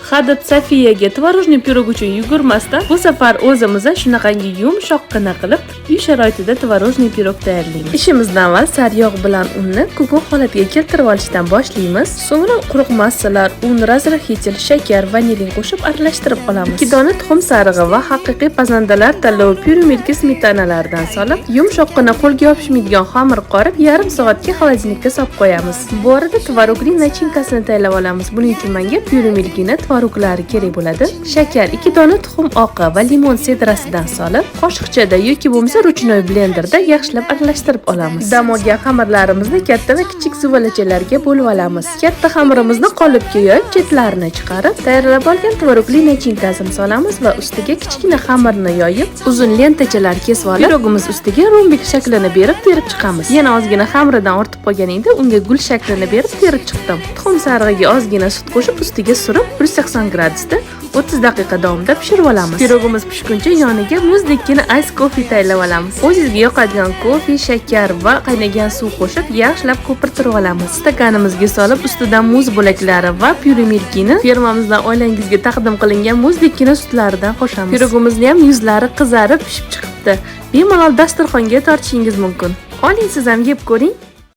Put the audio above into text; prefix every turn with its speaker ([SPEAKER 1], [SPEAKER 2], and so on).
[SPEAKER 1] Hadeb Sofiyaga творожный pirog uchun yugurmasdan, bu safar o'zimiz shunaqangi yumshoqqina qilib uy sharoitida творожный pirog tayyorlaymiz. Ishimizni avval sariyog' bilan unni kukun holatiga keltirib olishdan boshlaymiz. So'ngra quruq massalar, un, разрыхлитель, shakar, vanilin qo'shib aralashtirib olamiz. 2 dona tuxum sarig'i va haqiqiy pazandalar tanlovi Pure Milky smetanalaridan solib, yumshoqqina, qo'lga yopishmaydigan xamir qorib, yarim soatga холодильник ka solib qo'yamiz. Bu orada tvorogli начинка sini tayyorlab olamiz. Buning uchun menga Pure Milkini tvoroglari kerak bo'ladi. Shakar, 2 dona tuxum oqi va limon sedrasidan solib, qoshiqchada yoki bo'lmasa ручной blenderda yaxshilab aralashtirib olamiz. Dam olgan xamirlarimizni katta va kichik zuvalachalarga bo'lib olamiz. Katta xamirimizni qolipga yoyib, chetlarini chiqarib, tayyorlab olgan tvorogli начинка sini solamiz va ustiga kichkina xamirni yoyib, uzun lentachalar kesib olib, pirogimiz ustiga rombik shaklini berib terib chiqamiz. Yana ozgina xamiridan ortib qolgan edi, unga gul shaklini berib terib chiqdim. Tuxum sarig'iga ozgina sut qo'shib, ustiga surib, 180 gradusda 30 daqiqa davomida pishirib olamiz. Pirogimiz pishguncha yoniga muzdekkina ice coffee tayyorlab olamiz. O'zingizga yoqadigan kofe, shakar va qaynagan suv qo'shib, yaxshilab ko'pirtirib olamiz. Stakanimizga solib, ustidan muz bo'laklari va Pure Milkini firmamizdan oilangizga taqdim qilingan muzdekkina sutlaridan qo'shamiz. Pirogimizni ham yuzlari qizarib pishib chiqibdi. Bemalol dasturxonga tortishingiz mumkin. Oling, siz ham yeb ko'ring.